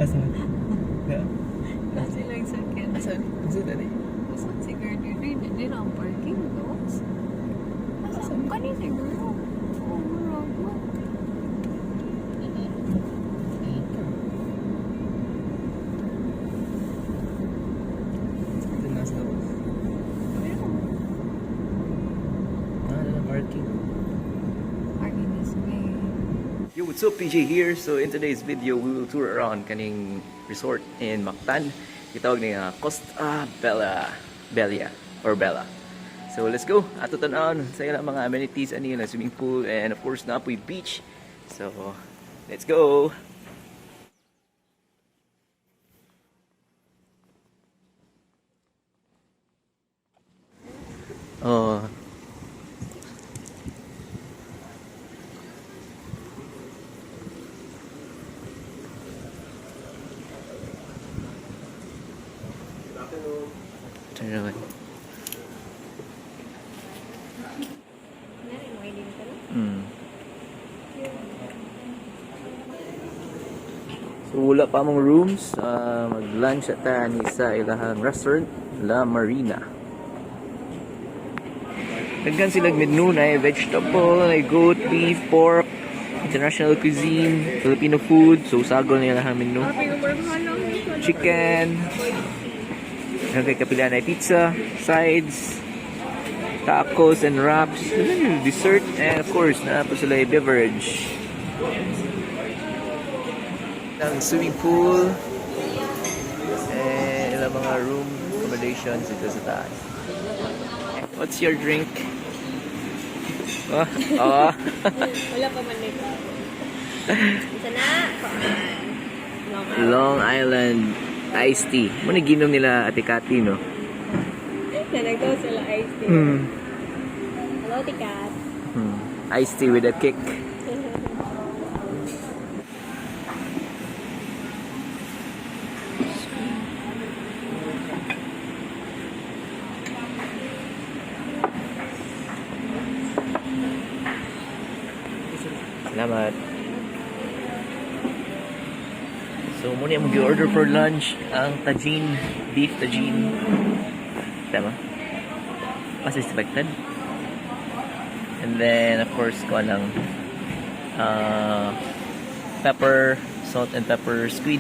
Asa? Yeah. Nasa ilang sakyan. Asa? Asa dali? Asa siguro diri diri ang parking gawas. Asa kani siguro? Oh, murag mo. Ito nasa gawas. Pero Ah, na parking. Parking this way. Yo, what's up? PJ here. So in today's video, we will tour around kaning resort in Mactan. Gitawag niya Costa Bella, Bella or Bella. So let's go. Ato tan-awon sa ilang mga amenities ani na swimming pool and of course naa poy beach. So let's go. Oh. Ito naman. So wala pa among rooms. Mag-lunch at ta ni sa ilahang restaurant, La Marina. Daghan sila menu na vegetable, na goat, beef, pork, international cuisine, Filipino food. So sagol na ilahang menu. Chicken. Daghan kay kapila na pizza, sides, tacos and wraps, dessert, and of course, naa pa sila beverage. Ang swimming pool and ilang mga room accommodations dito sa taas. What's your drink? Oh, oh. Wala pa man nito. Isa na. Long Island iced tea. Mao ni ginom nila Ate Kati, no? Nanagaw sila iced tea. Hello, Tikat. Iced tea with a kick. Salamat. So, muna yung order for lunch ang tajine, beef tajine. Tama? As expected. And then, of course, kuha ng pepper, salt and pepper squid.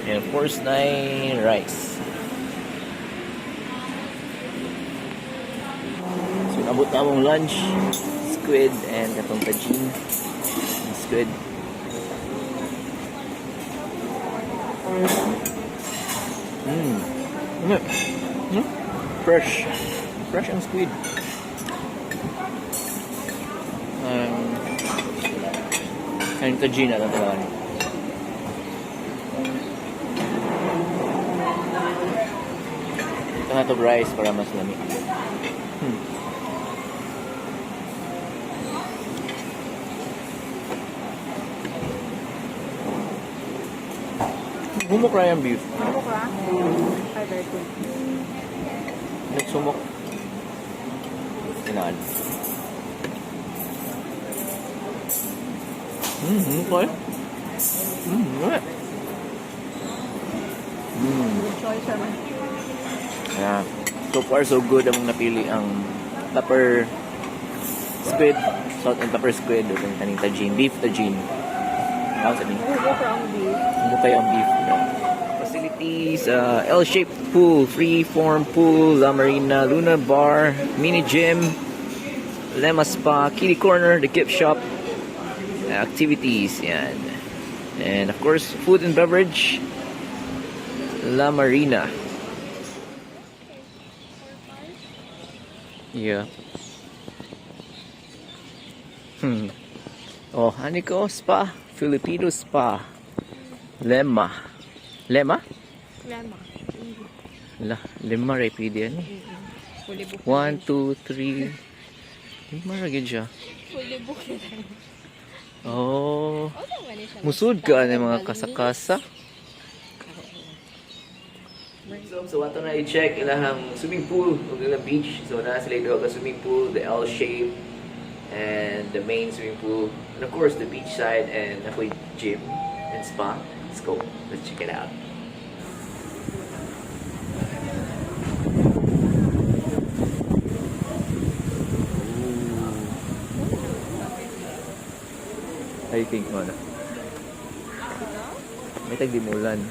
And of course, nine rice. So, nabot na among lunch, squid and katong tajine. And squid. Fresh. Fresh ang squid. And tajine lang talaga. Ito na to rice para mas lami. Humok ra yung beef. Ano ka? Ay, very good. Nagsumok. Tinaan. Okay. Okay. Good choice naman. Yeah. So far, so good ang napili ang pepper squid, salt and pepper squid, ug ang kaning tajine, beef tajine. Tawag sa ni. Humok ra ang beef. Bukay ang beef. No? Facilities, L-shaped pool, free form pool, La Marina, Luna Bar, mini gym, Lema Spa, Kitty Corner, the gift shop, activities, yan. And of course, food and beverage, La Marina. Yeah. Oh, ano ko? Spa. Filipino Spa. Lema. Lema? Lema. La, lima rin pwede yan eh. Fully booked. One, two, three. Lima ra gyud siya. Fully booked. Oh. Oh, man siya. Musud ka na mga kasakasa. So ato na i-check ilahang swimming pool ug ilang beach. So naa sila duha ka swimming pool, the L shape and the main swimming pool, and of course the beach side and ako'y gym. and Spa. Let's go. Let's check it out. I think mo na. May tagdimulan.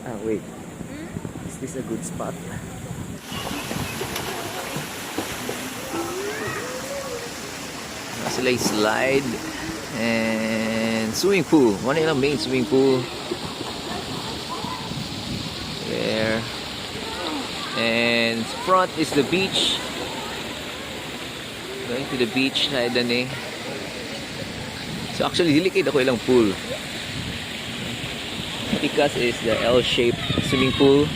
Ah, wait. Is this a good spot? Sila yung slide and swimming pool. One ilang main swimming pool. There. And front is the beach. Going to the beach na eh. So actually, dili kay dako ilang pool. Pikas is the L-shaped swimming pool.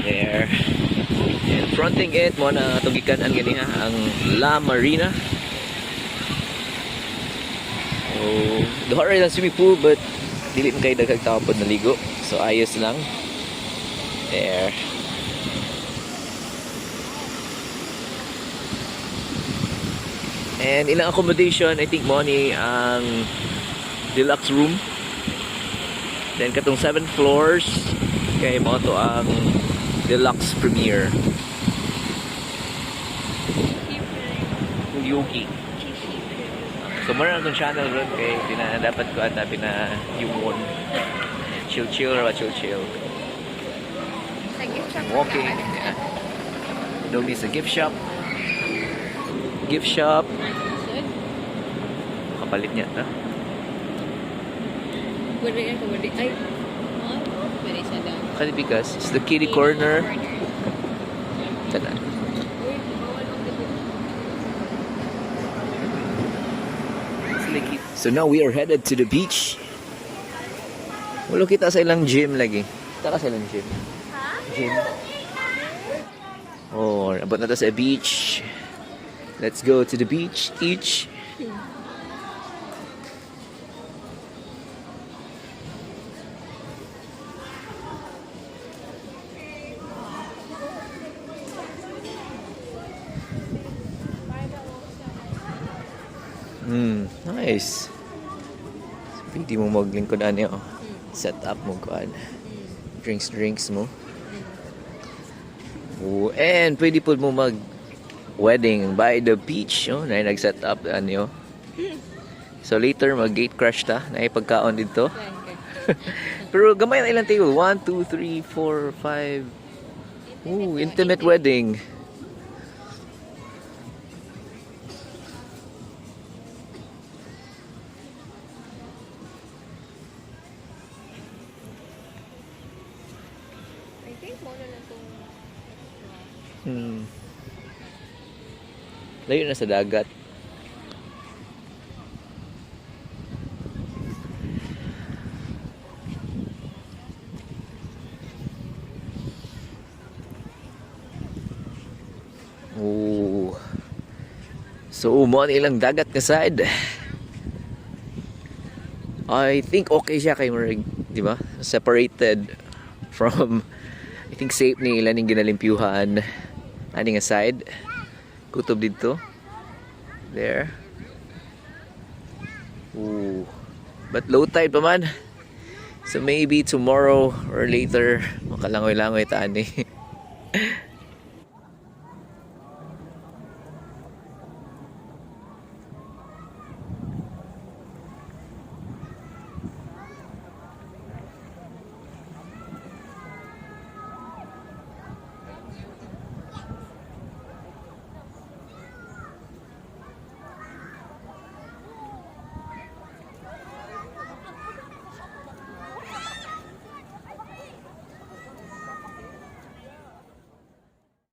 There. And fronting it, mo na tugikan ang ganiha, ang La Marina. So, duha ra ilang swimming pool, but dili man kay daghang tao pod naligo. So ayos lang. There. And ilang accommodation, I think mo ni ang deluxe room. Then katong 7 floors kay mo to ang deluxe premier. Yogi. So mura na itong channel ron kay pina dapat ko ata pina yung chill chill ra chill chill. Sa gift shop. Walking. Yeah. Dog is a gift shop. Gift shop. Kapalit niya ta. Pwede yan, pwede. Ay, pwede siya daw. Kalibikas is the kitty corner. Tanan. Uy, bawal ang So now we are headed to the beach. Wala kita sa ilang gym lagi. Kita ka sa ilang gym. Gym. Oh, abot na ta sa beach. Let's go to the beach. Each. Nice. So, pwede mo maglingkod ani oh. Set up mo kuan. Drinks drinks mo. Oh, and pwede po mo mag wedding by the beach, oh, na nag-set up ani oh. So later mag gate crash ta, na pagkaon dito. Pero gamay na ilang table. 1, 2, 3, 4, 5. Ooh, intimate wedding. I think mo na lang itong Layo na sa dagat. Ooh. So, mo ang ilang dagat nga side. I think okay siya kay murag, di ba? Separated from, I think, safe ni ilan yung ginalimpyuhan ani nga side. Kutob dito. There. Ooh. But low tide pa man. So maybe tomorrow or later makalangoy-langoy ta ani.